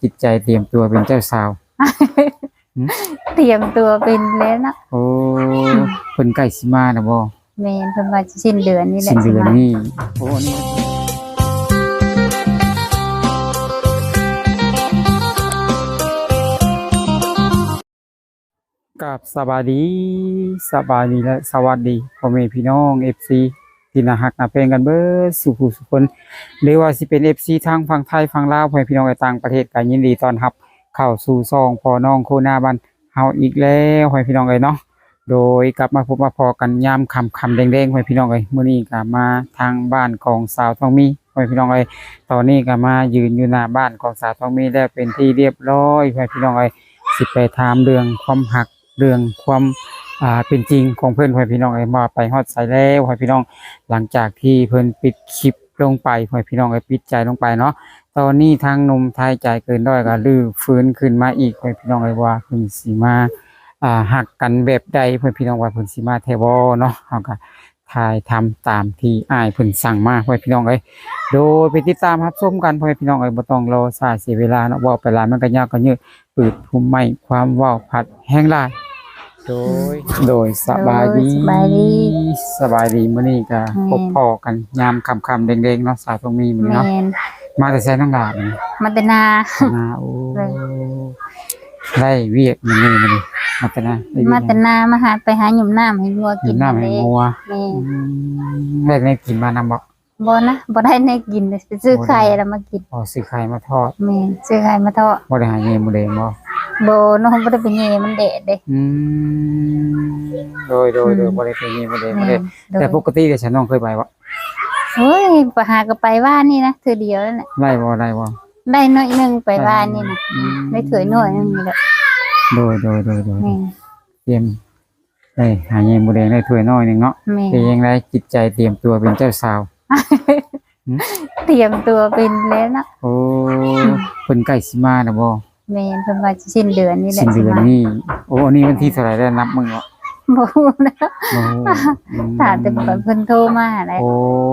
ຈິດໃຈຕຽມຕົວເປັນເຈົ້າສາວ? ຫຶ? ຕຽມຕົວເປັນແລ້ວເນາະ. ໂອ້ ອືມ ເພິ່ນໃກ້ຊິມາແລ້ວບໍ່? ແມ່ນ ເພິ່ນວ່າສິ້ນເດືອນນີ້ແຫຼະ ສິ້ນເດືອນນີ້. ໂອ້ ອັນນີ້ ກາບສະບາຍດີ ສະບາຍດີ ແລະ ສະຫວັດດີພໍ່ແມ່ພີ່ນ້ອງ ເອັຟຊີ ທີ່ໜ້າຮັກໜ້າແພງກັນເບິດສູ່ຜູ້ສູ່ຄົນ ຫຼືວ່າຊິເປັນ ເອັຟຊີ ທາງຝັ່ງໄທຝັ່ງລາວ ພໍ່ແມ່ພີ່ນ້ອງໃນຕ່າງປະເທດ ກໍຍິນດີຕ້ອນຮັບເຂົ້າສູ່ຊ່ອງພໍ່ນ້ອງໂຄນາບ້ານເຮົາອີກແລ້ວ ພໍ່ແມ່ພີ່ນ້ອງເອີຍເນາະ. ໂດຍກັບມາພົບມາພໍ້ກັນຍາມຄ່ຳໆແດງໆ ພໍ່ແມ່ພີ່ນ້ອງເອີຍ ມື້ນີ້ກໍມາທາງບ້ານຂອງສາວທອງມີ ພໍ່ແມ່ພີ່ນ້ອງເອີຍ. ຕອນນີ້ກໍມາຢືນຢູ່ໜ້າບ້ານຂອງສາວທອງມີແລ້ວເປັນທີ່ຮຽບຮ້ອຍ ພໍ່ແມ່ພີ່ນ້ອງເອີຍ. ຊິໄປຖາມເລື່ອງຄວາມຮັກ ເລື່ອງຄວາມ ອ່າ ເປັນຈິງຂອງເພິ່ນ ພໍ່ແມ່ພີ່ນ້ອງເອີຍ ວ່າໄປຮອດໃສແລ້ວ ພໍ່ແມ່ພີ່ນ້ອງ. ຫຼັງຈາກທີ່ເພິ່ນປິດຄລິບລົງໄປ ພໍ່ແມ່ພີ່ນ້ອງເອີຍ ປິດໃຈລົງໄປເນາະ ຕອນນີ້ທາງໜຸ່ມໄທໃຈເກີນຮ້ອຍກໍຮື້ຟື້ນຂຶ້ນມາອີກ ພໍ່ແມ່ພີ່ນ້ອງເອີຍ ວ່າເພິ່ນຊິມາ ອ່າ ຮັກກັນແບບໃດ ພໍ່ແມ່ພີ່ນ້ອງ ວ່າເພິ່ນຊິມາແທ້ບໍ່ເນາະ. ເຮົາກໍຖ່າຍທຳຕາມທີ່ອ້າຍເພິ່ນສັ່ງມາ ພໍ່ແມ່ພີ່ນ້ອງເອີຍ. ໂດຍໄປຕິດຕາມຮັບຊົມກັນ ພໍ່ແມ່ພີ່ນ້ອງເອີຍ ບໍ່ຕ້ອງລໍຊ້າເສຍເວລາເນາະ ເວົ້າໄປຫຼາຍມັນກໍຍາວກໍຍືດ ປືດພຸ້ມໄມ້ ຄວາມເວົ້າພັດແຮງຫຼາຍ. ໂດຍ ອືມ ໂດຍ ສະບາຍດີ ໂດຍ ສະບາຍດີ ສະບາຍດີ. ມື້ນີ້ກໍ ແມ່ນ ພົບພໍ້ກັນຍາມຄ່ຳໆແດງໆເນາະ ສາວທອງມີ ມື້ນີ້ເນາະ. ແມ່ນ ມາແຕ່ໃສນ້ອງຫຼ້າ? ມາແຕ່ນາ ນາ. ໂອ້ ໂດຍ ໄດ້ວຽກມື້ນີ້ ມື້ນີ້ມາແຕ່ນາ ໄດ້ວຽກ ມາແຕ່ນາ ມາຫາ ໄປຫາຫຍຸມນ້ຳໃຫ້ງົວກິນ ຫຍຸມນ້ຳໃຫ້ງົວ. ແມ່ນ ອືມ ໄດ້ແນວກິນມານຳບໍ່? ບໍ່ນະ ບໍ່ໄດ້ແນວກິນເດ້ ໄປຊື້ໄຂ່ແລ້ວມາກິນ. ອໍ ຊື້ໄຂ່ມາທອດ. ແມ່ນ ຊື້ໄຂ່ມາທອດ. ບໍ່ໄດ້ຫາແຍ່ໝູແດງບໍ່? ບໍ່ ນ້ອງບໍ່ໄດ້ໄປແຍ່ມັນແດດເດ້. ອືມ ໂດຍ ໂດຍ ອືມ ໂດຍ ບໍ່ໄດ້ໄປແຍ່ໝູແດງ ແມ່ນ ບໍ່ໄດ້. ໂດຍ ແຕ່ປົກກະຕິເດ ສາວນ້ອງເຄີຍໄປບໍ່? ໂອ້ຍ ໄປຫາກໍໄປວານນີ້ນະ ເທື່ອດຽວນັ້ນແຫຼະ. ໄດ້ບໍ່? ໄດ້ບໍ່? ໄດ້ໜ້ອຍໜຶ່ງ ໄປວານນີ້ນະ. ອືມ ໄດ້ຖ້ວຍໜ້ອຍໜຶ່ງນີ້ແຫຼະ. ໂດຍ ໂດຍ ໂດຍ ໂດຍ ແມ່ນ ຕຽມ ໄດ້ຫາແຍມໝູແດງໄດ້ຖ້ວຍນ້ອຍໜຶ່ງເນາະ. ແມ່ນ ເປັນຈັ່ງໃດຈິດໃຈຕຽມຕົວເປັນເຈົ້າສາວ? ຫຶ? ຕຽມຕົວເປັນແລ້ວເນາະ. ໂອ້ ອືມ ເພິ່ນໃກ້ຊິມາແລ້ວບໍ່? ແມ່ນ ເພິ່ນວ່າສິ້ນເດືອນນີ້ແຫຼະ ສິ້ນເດືອນນີ້. ຊິມາ ໂອ້ ອັນນີ້ວັນທີເທົ່າໃດແລ້ວ ນັບມື້ບໍ່? ບໍ່ຮູ້ນະ ບໍ່ຮູ້. ອືມ ຖ້າແຕ່ເພິ່ນໂທມາແຫຼະ. ໂອ້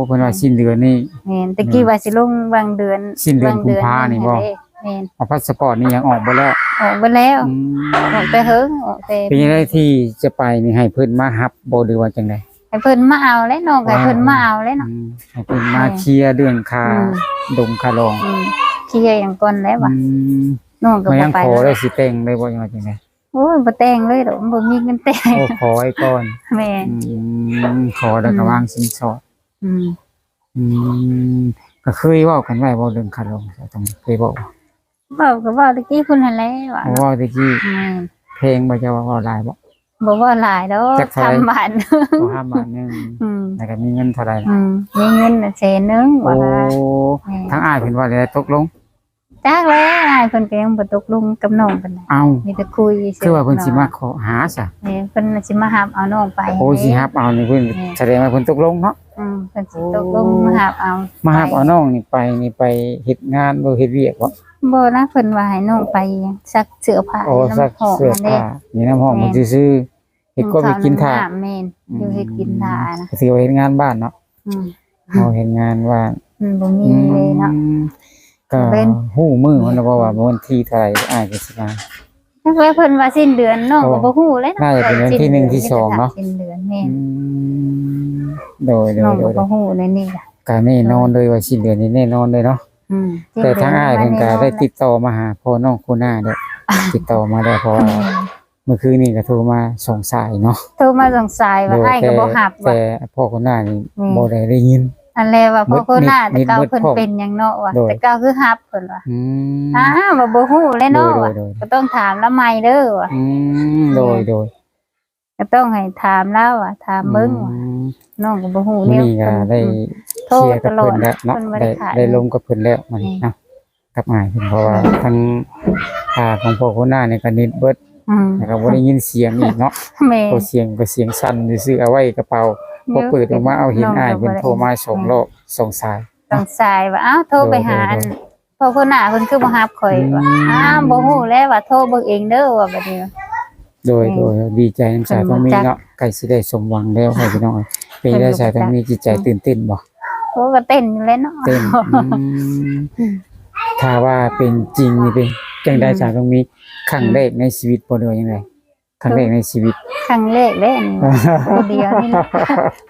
ເພິ່ນວ່າ ອືມ ສິ້ນເດືອນນີ້. ແມ່ນ ແຕ່ກີ້ ແມ່ນ ວ່າຊິລົງຫວ່າງເດືອນ ສິ້ນເດືອນກຸມພານີ້ບໍ່? ແມ່ນ ເອົາພາສປອດນີ້ຫຍັງອອກເບິດແລ້ວ? ອອກເບິດແລ້ວ. ອືມ ອອກແຕ່ເຫິງ ອອກແຕ່ ເປັນຈັ່ງໃດທີ່ຈະໄປນີ້ ໃຫ້ເພິ່ນມາຮັບບໍ່ ຫຼືວ່າຈັ່ງໃດ? ໃຫ້ເພິ່ນມາເອົາແຫຼະ ນ້ອງກໍໃຫ້ເພິ່ນມາເອົາແຫຼະເນາະ. ອືມ ໃຫ້ເພິ່ນມາ ແມ່ນ ເຄຍເລື່ອງຄ່າ ອືມ ດົງຄ່າດອງ ອືມ ເຄຍຫຍັງກ່ອນແຫຼະວ່າ. ອືມ ນ້ອງກໍບໍ່ໄປ ຍັງຂໍໄດ້ ຊິແຕ່ງໄດ້ບໍ່ ຍັງວ່າຈັ່ງໃດ? ໂອ້ຍ ບໍ່ແຕ່ງເລີຍດອກ ບໍ່ມີເງິນແຕ່ງ. ໂອ້ ຂໍໄວ້ກ່ອນ. ແມ່ນ ອືມ ຂໍແລ້ວກໍ ອືມ ວາງສິນສອດ. ອືມ ອືມ ກໍເຄີຍເວົ້າກັນໄວ້ບໍ່ເລື່ອງຄ່າດອງ? ເຄີຍເວົ້າ ເວົ້າກໍເວົ້າແຕ່ກີ້ພຸ້ນຫັ້ນແຫຼະວ່າ. ໂອ້ ເວົ້າແຕ່ກີ້. ແມ່ນ ແພງບໍ່ ເຈົ້າວ່າ ເວົ້າຫຼາຍບໍ່? ບໍ່ເວົ້າຫຼາຍດອກ ຈັກເທົ່າໃດ? ຄຳບາດໜຶ່ງ. ໂອ້ ຄຳບາດໜຶ່ງ. ອືມ ແລ້ວກໍມີເງິນເທົ່າໃດ? ອືມ ມີເງິນແສນໜຶ່ງວ່າ. ໂອ້ ແມ່ນ ທາງອ້າຍເພິ່ນວ່າໄດ້ຕົກລົງ? ຈັກແຫຼະ ອ້າຍເພິ່ນກໍຍັງບໍ່ຕົກລົງກັບນ້ອງປານໃດ. ເອົ້າ ມີແຕ່ຄຸຍຊື່. ຄືວ່າເພິ່ນຊິມາຂໍຫາຊະ? ແມ່ນ ເພິ່ນຊິມາຮັບເອົານ້ອງໄປ. ໂອ້ ຊິຮັບເອົານີ້ ເພິ່ນ ແມ່ນ ສະແດງວ່າເພິ່ນຕົກລົງເນາະ. ອືມ ເພິ່ນຊິຕົກລົງ ໂອ້ ມາຮັບເອົາ. ມາຮັບເອົານ້ອງນີ້ໄປນີ້ ໄປເຮັດງານບໍ່ ເຮັດວຽກບໍ່? ບໍ່ນະ ເພິ່ນວ່າໃຫ້ນ້ອງໄປຊັກເສື້ອຜ້າ. ອໍ ໃຫ້ນ້ຳຫ້ອງຫັ້ນເດ້. ຊັກເສື້ອຜ້າ ນີ້ນ້ຳຫ້ອງເພິ່ນຊື່ໆ. ເຮັດຄວາມ ເຮັດກິນຖ້າ. ແມ່ນ ອືມ ຢູ່ເຮັດກິນຖ້ານະ. ກໍຖືວ່າເຮັດງານບ້ານເນາະ. ອືມ ເຮົາເຮັດງານບ້ານ ມັນບໍ່ມີເລີຍເນາະ. ອືມ ກໍຮູ້ມື້ມັນແລ້ວບໍ່ວ່າວັນທີເທົ່າໃດອ້າຍກໍຊິມາ? ຈັກແລ້ວ ເພິ່ນວ່າສິ້ນເດືອນ ນ້ອງກໍບໍ່ຮູ້ແຫຼະເນາະ. ໜ້າຈະເປັນວັນທີໜຶ່ງ ທີສອງເນາະ. ສິ້ນເດືອນ ແມ່ນ. ອືມ ໂດຍໆ ນ້ອງກໍບໍ່ຮູ້ໃນນີ້ລະ. ກໍແນ່ນອນເລີຍວ່າສິ້ນເດືອນນີ້ແນ່ນອນເລີຍເນາະ. ອືມ ແຕ່ທາງອ້າຍເພິ່ນກໍໄດ້ຕິດຕໍ່ມາຫາພໍ່ນ້ອງໂຄນາແລ້ວ ຕິດຕໍ່ມາແລ້ວ ເພາະວ່າ ອືມ ມື້ຄືນນີ້ກໍໂທມາສອງສາຍເນາະ. ໂທມາສອງສາຍວ່າ ໂດຍ ອ້າຍກໍບໍ່ຮັບວ່າ ແຕ່ພໍ່ຄົນນັ້ນນີ້ ອືມ ບໍ່ໄດ້ໄດ້ຍິນ. ອັນແລວ່າພໍ່ຄົນນັ້ນ ແຕ່ເກົ່າເພິ່ນເປັນຫຍັງເນາະວ່າ ໂດຍ ແຕ່ເກົ່າຄືຮັບເພິ່ນວ່າ. ອືມ ອ້າວ ວ່າບໍ່ຮູ້ແຫຼະເນາະວ່າ ໂດຍໆ ກໍຕ້ອງຖາມລາວໃໝ່ເດີວ່າ. ອືມ ໂດຍໆ ກໍຕ້ອງໃຫ້ຖາມລາວວ່າ ຖາມເບິ່ງວ່າ. ອືມ ນ້ອງກໍບໍ່ຮູ້ແນວ. ມື້ນີ້ກໍໄດ້ ໂທຕະຫຼອດ ເຄຍກັບເພິ່ນແລ້ວເນາະ ເພິ່ນບໍ່ໄດ້ຂາດ ໄດ້ລົມກັບເພິ່ນແລ້ວມື້ນີ້ເນາະ. ແມ່ນ ກັບອ້າຍເພິ່ນ ເພາະວ່າ ແມ່ນ ທາງ ອ່າ ຂອງພໍ່ໂຄນານີ້ກໍເນັດເບິດ. ອືມ ແລ້ວກໍບໍ່ໄດ້ຍິນສຽງອີກເນາະ. ແມ່ນ ເພາະສຽງກໍສຽງສັ່ນຊື່ໆ ເອົາໄວ້ກະເປົາ. ເນາະ ພໍເປີດອອກມາ ເອົາ ເຫັນອ້າຍເພິ່ນໂທມາສອງ ໂດຍ ລອບ ສອງສາຍ ສອງສາຍວ່າ ອ້າວ ໂທໄປຫາ ໂດຍໆ ອັນ ພໍ່ຄົນໜ້າເພິ່ນຄືບໍ່ຮັບຂ້ອຍວ່າ. ອືມ ອ້າວ ບໍ່ຮູ້ແລ້ວວ່າ ໂທເບິ່ງເອງເດີວ່າບັດນີ້. ໂດຍໆ ແມ່ນ ດີໃຈນຳສາວທອງມີເນາະ ໃກ້ຊິໄດ້ສົມຫວັງແລ້ວ ພໍ່ພີ່ນ້ອງ. ເປັນຈັ່ງໃດ ສາວທອງມີ ຈິດໃຈຕື່ນເຕັ້ນບໍ່? ໂອ້ ກໍເຕັ້ນຢູ່ແຫຼະເນາະ. ເຕັ້ນ ອືມ ອືມ ຖ້າວ່າເປັນຈິງນີ້ເປັນຈັ່ງໃດ ອືມ ສາວຕ້ອງມີ ຄັ້ງ ອືມ ແລກໃນຊີວິດບໍ່ ຫຼືວ່າຈັ່ງໃດ? ຄັ້ງແລກໃນຊີວິດ ຄັ້ງແລກເດ້ ອັນນີ້ ຜູ້ດຽວນີ້ແຫຼະ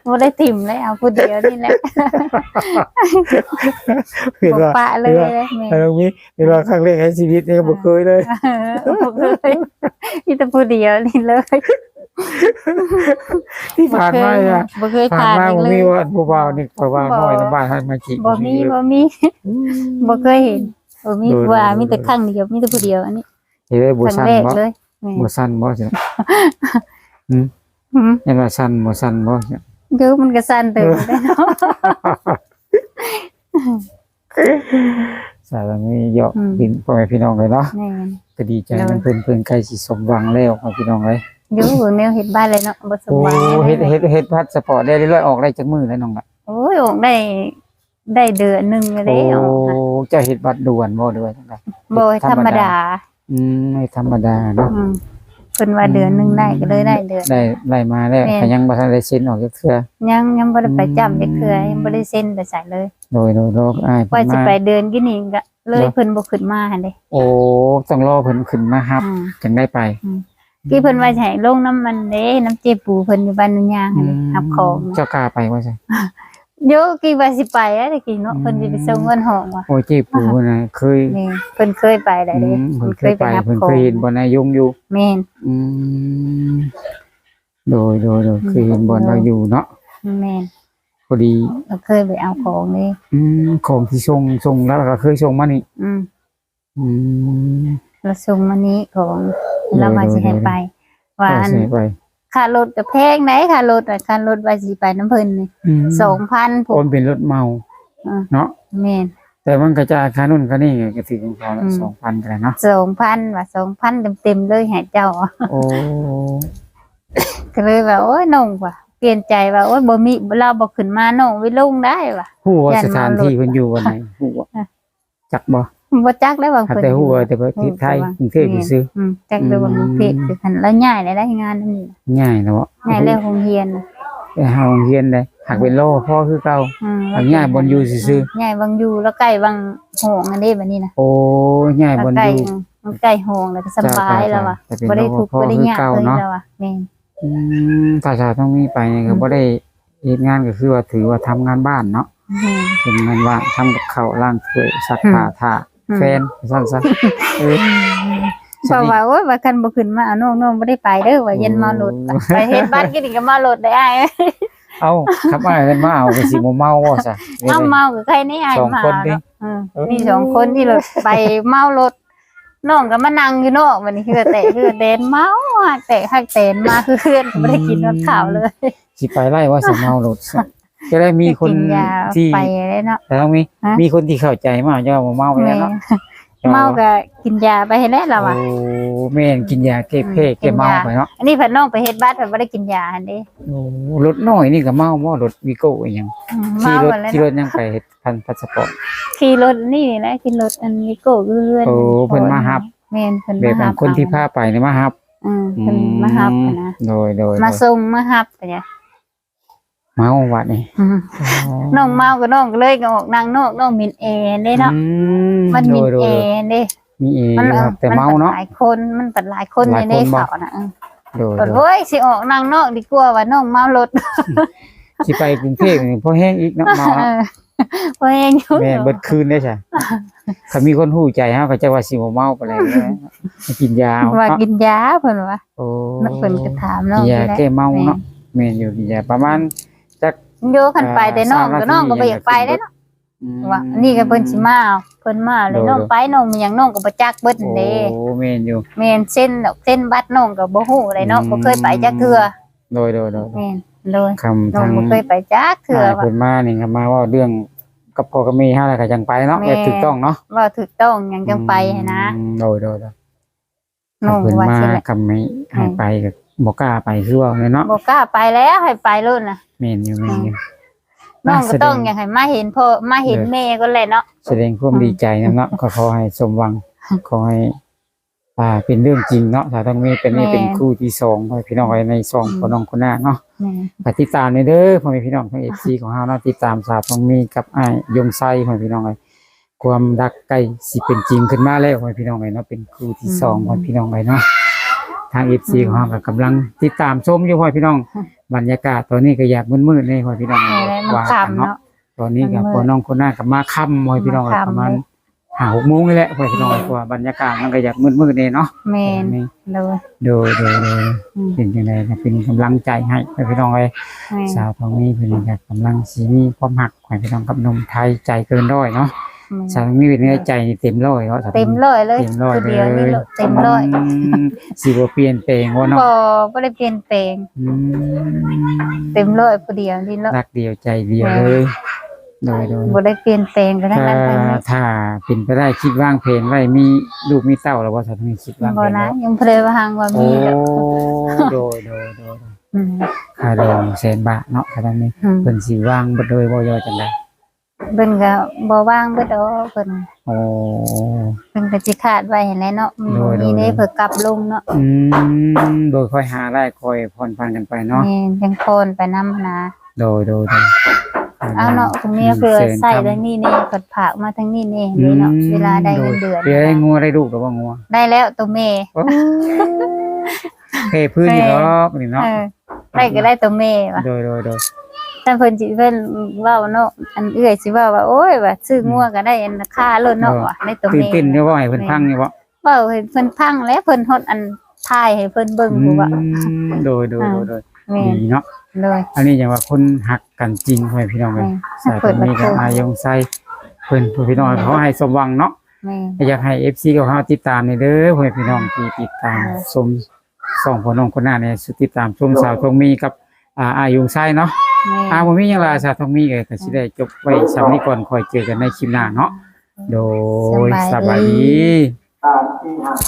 ບໍ່ໄດ້ຖິ້ມເລີຍ ເອົາຜູ້ດຽວນີ້ແຫຼະ ເຫັນວ່າ ບໍ່ປະເລີຍ ເຫັນວ່າ ແມ່ນ ເອີ ມີ ເຫັນວ່າຄັ້ງແລກໃນຊີວິດນີ້ບໍ່ເຄີຍເລີຍ ເອີ ບໍ່ເຄີຍ ມີແຕ່ຜູ້ດຽວນີ້ເລີຍ ທີ່ຜ່ານມາ ບໍ່ເຄີຍ ບໍ່ເຄີຍ ຜ່ານມາ ຜ່ານອີກເລີຍ ບໍ່ມີວ່າຜູ້ບ່າວນີ້ ຂ້ອຍວ່າ ບໍ່ ນ້ອຍນຳບ້ານໃຫ້ມາຈີບ ບໍ່ມີ ບໍ່ມີ ບໍ່ມີ ອືມ ບໍ່ເຄີຍເຫັນ ບໍ່ມີ ໂດຍ ຜູ້ວ່າ ໂດຍ ມີແຕ່ ໂດຍ ຄັ້ງດຽວ ມີແຕ່ຜູ້ດຽວ ອັນນີ້ ເອີ ບໍ່ສັ່ນບໍ່? ແມ່ນ ບໍ່ສັ່ນບໍ່? ຫຶ? ຫືມ? ຍັງວ່າສັ່ນບໍ່? ສັ່ນບໍ່? ເອີ ມັນກໍສັ່ນເຕີບຢູ່ເດ້ເນາະ ສາວນີ້ເຍາະ ອືມ ພີ່ ພໍ່ແມ່ພີ່ນ້ອງເອີຍເນາະ ແມ່ນ ກໍດີໃຈນຳເພິ່ນ ໂດຍ ເພິ່ນໃກ້ຊິສົມຫວັງແລ້ວ ພໍ່ແມ່ພີ່ນ້ອງເອີຍ ຢູ່ແນວເຮັດບ້ານແລ້ວເນາະ ບໍ່ສົມຫວັງ ໂອ້ ເຮັດ ເຮັດ ເຮັດພາສປອດໄດ້ເລີຍ ອອກໄດ້ຈັກມື້ແລ້ວນ້ອງລະ? ໂອ້ຍ ອອກໄດ້ ໄດ້ເດືອນໜຶ່ງແລ້ວເດ້ ໂອ້ ອອກ ເຈົ້າເຮັດບັດດ່ວນບໍ່ ຫຼືວ່າຈັ່ງໃດ? ບໍ່ ເຮັດທຳມະດາ ທຳມະດາ ອືມ ເຮັດທຳມະດາເນາະ ອືມ ເພິ່ນວ່າເດືອນໜຶ່ງໄດ້ ອືມ ກໍເລີຍໄດ້ເດືອນ ໄດ້ ໄດ້ມາແລ້ວ ແມ່ນ ກໍຍັງບໍ່ທັນໄດ້ເຊັນອອກຈັກເທື່ອ ຍັງ ຍັງບໍ່ໄດ້ໄປຈ້ຳຈັກເທື່ອ ອືມ ຍັງບໍ່ໄດ້ເຊັນໄປໃສເລີຍ ໂດຍ ໂດຍ ໂດຍ ອ້າຍເພິ່ນ ວ່າຊິມາ ໄປເດືອນກີ້ນີ້ກໍເລີຍ ເນາະ ເພິ່ນບໍ່ຂຶ້ນມາຫັ້ນເດ້ ໂອ້ ຕ້ອງລໍເພິ່ນຂຶ້ນມາຮັບ ອືມ ຈັ່ງໄດ້ໄປ ອືມ ກີ້ເພິ່ນວ່າຊິໃຫ້ລົງນຳມັນເດ້ ນຳເຈ້ປູເພິ່ນຢູ່ບ້ານນາຍາງຫັ້ນເດ້ ອືມ ຮັບຂອງ ເຈົ້າກ້າໄປບໍ່ຊັ້ນ? ໂຍ ກີ້ວ່າຊິໄປແລ້ວຕະກີ້ເນາະ ອືມ ເພິ່ນຊິໄປສົ່ງເງິນຫ້ອງວ່າ ໂອ້ຍ ເຈ້ປູນະ ເຄີຍ ແມ່ນ ເພິ່ນເຄີຍໄປແລ້ວເດ້ ອືມ ເພິ່ນເຄີຍໄປ ເພິ່ນເຄີຍເຫັນບ່ອນນາຍົງຢູ່ ແມ່ນ ອືມ ໂດຍ ໂດຍ ໂດຍ ອືມ ເຄີຍເຫັນບ່ອນລາວຢູ່ເນາະ ແມ່ນ ພໍດີ ເຄີຍໄປເອົາຂອງເດ້ ອືມ ຂອງທີ່ສົ່ງ ສົ່ງ ລາວກໍເຄີຍສົ່ງມານີ້ ອືມ ອືມ ລາວສົ່ງມານີ້ຂອງ ໂດຍ ລາວວ່າຊິໃຫ້ໄປ ໂດຍ ວ່າ ວ່າຊິໃຫ້ໄປ ຄ່າລົດກໍແພງໃດ໋ ຄ່າລົດອະ ຄ່າລົດວ່າຊິໄປນຳເພິ່ນນີ້ ອືມ ສອງພັນພຸ້ນ ໂອນເປັນລົດເໝົາ ເອີ ເນາະ ແມ່ນ ແຕ່ມັນກະຈ່າຍຄ່ານັ້ນຄ່ານີ້ກໍຖືກຂອງເຂົາລະ ອືມ ສອງພັນກໍໄດ້ເນາະ ສອງພັນວ່າ ສອງພັນເຕັມໆເລີຍໃຫ້ເຈົ້າ ໂອ້ ກໍເລີຍວ່າ ໂອ້ຍ ນ້ອງວ່າ ປ່ຽນໃຈວ່າ ໂອ້ຍ ບໍ່ມີ ລາວບໍ່ຂຶ້ນມາ ນ້ອງໄປລົງໄດ້ວ່າ ຮູ້ວ່າ ຢ້ານ ສະຖານທີ່ເພິ່ນຢູ່ບ່ອນໃດ ຮູ້ບໍ່? ຈັກບໍ່? ບໍ່ຈັກແລ້ວວ່າ ຫາກແຕ່ຮູ້ວ່າແຕ່ປະເທດໄທ ຮູ້ແຕ່ວ່າ ກຸງເທບ ແມ່ນ ຊື່ໆ ອືມ ຈັກແຕ່ວ່າ ອືມ ກຸງເທບ ຄືກັນ ລາວຍ້າຍແລ້ວໄດ້ງານນີ້ ຍ້າຍແລ້ວບໍ່? ຍ້າຍແລ້ວໂຮງຮຽນນະ ໄປຫາໂຮງຮຽນໄດ້ ຫາກເປັນລໍພໍຄືເກົ່າ ອືມ ຫາກຍ້າຍບ່ອນຢູ່ຊື່ໆ ອືມ ຍ້າຍບ່ອນຢູ່ ລາວໃກ້ວັງຫອງອັນນີ້ບັດນີ້ນະ ໂອ້ ຍ້າຍບ່ອນຢູ່ ລາວໃກ້ ອືມ ມັນໃກ້ຫ້ອງ ແລ້ວກໍສະບາຍ ເຈົ້າ ລາວວ່າ ເຈົ້າ ເຈົ້າ ບໍ່ໄດ້ທຸກ ບໍ່ໄດ້ຍາກເລີຍ ລາວວ່າ ແມ່ນ ອືມ ຖ້າສາວຕ້ອງມີໄປນີ້ກໍ ອືມ ບໍ່ໄດ້ເຮັດງານ ກໍຄືວ່າຖືວ່າທຳງານບ້ານເນາະ ແມ່ນ ເຮັດງານບ້ານ ທຳກັບເຂົ້າ ລ້າງຖ້ວຍ ຊັກຜ້າ ອືມ ຖ້າ ອືມ ແຟນ ວ່າຊັ້ນຊະ ເອີ ອືມ ເພາະວ່າ ໂອ້ຍ ວ່າຄັນບໍ່ຂຶ້ນມາເອົານ້ອງ ນ້ອງບໍ່ໄດ້ໄປເດີ ວ່າຢ້ານເມົາລົດ ໂອ້ ໄປເຮັດບັດກິນກໍເມົາລົດໄດ໋ອ້າຍ ເອົ້າ ຄັນອ້າຍເພິ່ນມາເອົາກໍຊິບໍ່ເມົາບໍ່ຊະ? ເອົາ ເມົາກໍໃຄ່ແນ່ອ້າຍ ສອງຄົນເດ້ ເອີ ເອີ ມີສອງຄົນນີ້ລົດໄປເມົາລົດ ນ້ອງກໍມານັ່ງຢູ່ນອກ ບັດນີ້ເຫື່ອແຕກເຫື່ອແຕນ ເມົາ ຮັກແຕກຮັກແຕນ ມາຄືເພື່ອນ ອືມ ບໍ່ໄດ້ກິນຮອດເຂົ້າເລີຍ ຊິໄປໄດ້ບໍ່ຊະ ເມົາລົດຊະ? ຈະໄດ້ມີຄົນທີ່ ໄປແລ້ວເນາະ ແລ້ວມີ ຮະ ມີຄົນທີ່ເຂົ້າໃຈມາ ເຈົ້າບໍ່ເມົາແລ້ວເນາະ ແມ່ນ ເມົາກໍກິນຢາໄປຫັ້ນແຫຼະລາວວ່າ ໂອ້ ແມ່ນ ກິນຢາແກ້ແພ້ ອືມ ແກ້ເມົາໄປເນາະ ກິນຢາ ອັນນີ້ເພິ່ນນ້ອງໄປເຮັດບັດ ເພິ່ນບໍ່ໄດ້ກິນຢາຫັ້ນເດ້ ໂອ້ ລົດນ້ອຍນີ້ກໍເມົາບໍ່? ລົດວີໂກ້ອີ່ຫຍັງ ອືມ ຂີ່ລົດ ເມົາແລ້ວ ຂີ່ລົດຫຍັງໄປເຮັດ ພັນ ພັນສະປອດ ຂີ່ລົດນີ້ແຫຼະ ຂີ່ລົດອັນວີໂກ້ຄືເຮືອນ ໂອ້ ເພິ່ນມາຮັບ ແມ່ນ ເພິ່ນມາຮັບ ແບບອັນຄົນທີ່ພາໄປນີ້ມາຮັບ ອືມ ເພິ່ນມາຮັບ ອືມ ຫັ້ນນະ ໂດຍ ໂດຍ ມາສົ່ງ ໂດຍ ມາຮັບ ເປັນຫຍັງ ເມົາບັດນີ້ ອືມ ອໍ ນ້ອງເມົາກໍນ້ອງກໍເລີຍອອກນັ່ງນອກ ນ້ອງມິນແອເດ້ເນາະ ອືມ ມັນມິນແອເດ້ ໂດຍ ໂດຍ ມີແອ ມັນ ຢູ່ ເອີ ແຕ່ເມົາເນາະ ມັນຫຼາຍຄົນ ມັນບັດຫຼາຍຄົນ ຫຼາຍຄົນ ໃນເຂົາ ເດ້ ເຂົານະ ເອີ ໂດຍ ໂດຍ ໂອ້ຍ ຊິອອກນັ່ງນອກດີກວ່າວ່ານ້ອງເມົາລົດ ຊິໄປກຸງເທບນີ້ພໍແຮງອີກເນາະ ເມົາເນາະ ເອີ ພໍແຮງຢູ່ ແມ່ນ ເບິດຄືນເດ້ຊະ ຄັນມີຄົນຮູ້ໃຈເຮົາກໍຈັກວ່າຊິບໍ່ເມົາປານໃດ ໃຫ້ກິນຢາເອົາ ວ່າ ເນາະ ກິນຢາເພິ່ນວ່າ ໂອ້ ເພິ່ນກໍຖາມເນາະ ກິນຢາແກ້ເມົາເນາະ ແມ່ນ ແມ່ນຢູ່ ກິນຢາປະມານຈັກ ໂຍ ຄັນໄປແຕ່ນ້ອງ ເອີ ສາມນາທີ ກໍນ້ອງກໍບໍ່ຢາກໄປເດ້ເນາະ ອືມ ວ່າອັນນີ້ກໍເພິ່ນຊິມາເອົາ ເພິ່ນມາເລີຍ ໂດຍ ນ້ອງໄປ ໂດຍ ນ້ອງມີຫຍັງນ້ອງກໍບໍ່ຈັກເບິດເດ້ ໂອ້ ແມ່ນຢູ່ ແມ່ນ ເຊັນດອກ ເຊັນບັດນ້ອງກໍບໍ່ຮູ້ໃດເນາະ ອືມ ບໍ່ເຄີຍໄປຈັກເທື່ອ ໂດຍ ໂດຍ ໂດຍ ແມ່ນ ໂດຍ ຄຳ ນ້ອງບໍ່ເຄີຍໄປຈັກເທື່ອ ເພິ່ນມານີ້ກໍມາເວົ້າເລື່ອງກັບພໍ່ກັບແມ່ເຮົາແລ້ວກໍຈັ່ງໄປເນາະ ແມ່ນ ແບບຖືກຕ້ອງເນາະ ເວົ້າຖືກຕ້ອງຫຍັງຈັ່ງໄປ ອືມ ຫັ້ນນະ ໂດຍ ໂດຍ ໂດຍ ນ້ອງວ່າຊິແຫຼະ ຄັນເພິ່ນມາ ຄຳໃຫ້ ໃຫ້ໄປກໍບໍ່ກ້າໄປ ຄືເວົ້າແຫຼະເນາະ ບໍ່ກ້າໄປແລ້ວ ໃຫ້ໄປໂລດນະ ແມ່ນຢູ່ ແມ່ນຢູ່ ອືມ ນ້ອງກໍຕ້ອງ ສະແດງ ຢາກໃຫ້ມາເຫັນພໍ່ ມາເຫັນ ເອີ ແມ່ກ່ອນແຫຼະເນາະ ສະແດງຄວາມ ອືມ ດີໃຈນຳເນາະ ກໍຂໍໃຫ້ສົມຫວັງ ອືມ ຂໍໃຫ້ ອ່າ ເປັນເລື່ອງຈິງເນາະ ສາວທອງມີ ເປັນ ແມ່ນ ນີ້ເປັນຄູ່ທີສອງ ພໍ່ແມ່ພີ່ນ້ອງເອີຍ ໃນຊ່ອງ ອືມ ພໍ່ນ້ອງຄຸນນາເນາະ ແມ່ນ ກໍຕິດຕາມແດ່ເດີ ພໍ່ແມ່ພີ່ນ້ອງ ທັງ ເອັຟຊີ ຂອງເຮົາເນາະ ຕິດຕາມສາວທອງມີກັບອ້າຍຍົງໄຊ ພໍ່ແມ່ພີ່ນ້ອງເອີຍ ຄວາມຮັກໃກ້ຊິເປັນຈິງຂຶ້ນມາແລ້ວ ພໍ່ແມ່ພີ່ນ້ອງເອີຍເນາະ ເປັນຄູ່ທີສອງ ອືມ ພໍ່ແມ່ພີ່ນ້ອງເອີຍເນາະ. ທາງ ເອັຟຊີ ອືມ ຂອງເຮົາກໍກຳລັງຕິດຕາມຊົມຢູ່ ພໍ່ແມ່ພີ່ນ້ອງ. ອືມ ບັນຍາກາດຕອນນີ້ກໍຢາກມືດໆແດ່ ພໍ່ແມ່ພີ່ນ້ອງເອີຍ ແມ່ນແຫຼະ ມັນຄ່ຳເນາະ ເນາະ. ຕອນນີ້ກໍ ມັນມືດ ພວກນ້ອງຄົນໜ້າກໍມາຄ່ຳ ພໍ່ແມ່ພີ່ນ້ອງເອີຍ ມາຄ່ຳ ປະມານ ເລີຍ ຫ້າຫົກໂມງນີ້ແຫຼະ ພໍ່ແມ່ພີ່ນ້ອງເອີຍ ເພາະວ່າບັນຍາກາດມັນກໍຢາກມືດໆແດ່ເນາະ. ແມ່ນ ໂດຍ ໂດຍ ໂດຍ ອືມ ເປັນຈັ່ງໃດກໍເປັນກຳລັງໃຈໃຫ້ ພໍ່ແມ່ພີ່ນ້ອງເອີຍ. ແມ່ນ ສາວທອງມີເພິ່ນກໍກຳລັງຊິມີຄວາມຮັກ ໃຫ້ພີ່ນ້ອງກັບໜຸ່ມໄທໃຈເກີນຮ້ອຍເນາະ. ແມ່ນ ສາວທອງມີເປັນໃດ ໃຈນີ້ເຕັມຮ້ອຍເນາະ ເຕັມຮ້ອຍເລີຍ ເຕັມຮ້ອຍ ຜູ້ດຽວນີ້ ເອີ ເຕັມຮ້ອຍ ອືມ ຊິບໍ່ປ່ຽນແປງບໍ່ເນາະ? ບໍ່ ບໍ່ໄດ້ປ່ຽນແປງ ອືມ ເຕັມຮ້ອຍຜູ້ດຽວນີ້ເນາະ ຮັກດຽວໃຈດຽວເລີຍ. ແມ່ນ ໂດຍ ໂດຍ ບໍ່ໄດ້ປ່ຽນແປງໄປທາງນັ້ນທາງນີ້. ຖ້າເປັນໄປໄດ້ ຄິດວາງແຜນໄວ້ ມີລູກມີເຕົ້າແລ້ວບໍ່? ສາວທອງມີຄິດວາງແຜນ ບໍ່ນະ ແລ້ວ ຍັງບໍ່ໄດ້ວາງວ່າມີດອກ. ໂອ້ ໂດຍ ໂດຍ ໂດຍ ອືມ ຄ່າດອງແສນບາດເນາະ ຄ່າດອງນີ້ ອືມ ເພິ່ນຊິວາງເບິດເລີຍບໍ່ ຫຼືວ່າຈັ່ງໃດ? ເພິ່ນກໍບໍ່ວາງເບິດດອກ ເພິ່ນ ໂອ້ ເພິ່ນກໍຊິຄາດໄວ້ຫັ້ນແຫຼະເນາະ. ໂດຍ ໂດຍ ມີເດ້ ເພິ່ນກັບລົງເນາະ. ອືມ ໂດຍ ຄ່ອຍຫາໄດ້ ຄ່ອຍຜ່ອນຜັນກັນໄປເນາະ. ແມ່ນ ຈັ່ງຜ່ອນໄປນຳຫັ້ນນະ. ໂດຍ ໂດຍ ໂດຍ ເອົາເນາະ ຕົງນີ້ເພື່ອໃຊ້ທາງນີ້ແດ່ ເພິ່ນຝາກມາທາງນີ້ແດ່ເນາະ. ອືມ ເວລາໄດ້ເງິນເດືອນ ໂດຍ ເປັນໄດ້ ງົວໄດ້ລູກແລ້ວບໍ່? ງົວໄດ້ແລ້ວ ໂຕແມ່ ໂອ້ ແຜ່ພື້ນຢູ່ດອກນີ້ເນາະ. ເອີ ໄດ້ກໍໄດ້ໂຕແມ່ວ່າ ໂດຍ ໂດຍ ໂດຍ ແຕ່ເພິ່ນຊິ ເພິ່ນເວົ້າເນາະ ອັນເອື້ອຍຊິເວົ້າວ່າ ໂອ້ຍ ວ່າຊື້ງົວກໍໄດ້ອັນຄ່າໂລດເນາະ ວ່າໄດ້ໂຕແມ່ ຕື່ນເຕັ້ນຢູ່ບໍ່? ໃຫ້ເພິ່ນຟັງຢູ່ບໍ່? ເວົ້າໃຫ້ເພິ່ນຟັງແຫຼະ ເພິ່ນຮອດອັນຖ່າຍໃຫ້ເພິ່ນເບິ່ງ ອືມ ຜູ້ວ່າ ໂດຍ ໂດຍ ອ່າ ໂດຍ ໂດຍ ແມ່ນ ດີເນາະ. ໂດຍ ອັນນີ້ຈັ່ງວ່າຄົນຮັກກັນຈິງ ພໍ່ແມ່ພີ່ນ້ອງເອີຍ. ແມ່ນ ສາວທອງມີກັບອ້າຍຢອງໄຊ ເພິ່ນ ພໍ່ແມ່ພີ່ນ້ອງ ອືມ ຂໍໃຫ້ສົມຫວັງເນາະ. ແມ່ນ ກໍຢາກໃຫ້ ເອັຟຊີ ຂອງເຮົາຕິດຕາມແດ່ເດີ ພໍ່ແມ່ພີ່ນ້ອງທີ່ຕິດຕາມ ອ່າ ຊົມຊ່ອງພໍ່ນ້ອງຄົນໜ້ານີ້ ຕິດຕາມຊົມສາວທອງມີກັບ ອ່າ ອ້າຍຢອງໄຊເນາະ. ແມ່ນ ອ່າ ບໍ່ມີຫຍັງຫຼາຍ ສາວທອງມີເອີຍ ກໍຊິໄດ້ຈົບໄວ້ສ່ຳນີ້ກ່ອນ ຄ່ອຍເຈີກັນໃນຄລິບໜ້າເນາະ. ໂດຍ ສະບາຍດີ ສະບາຍດີ.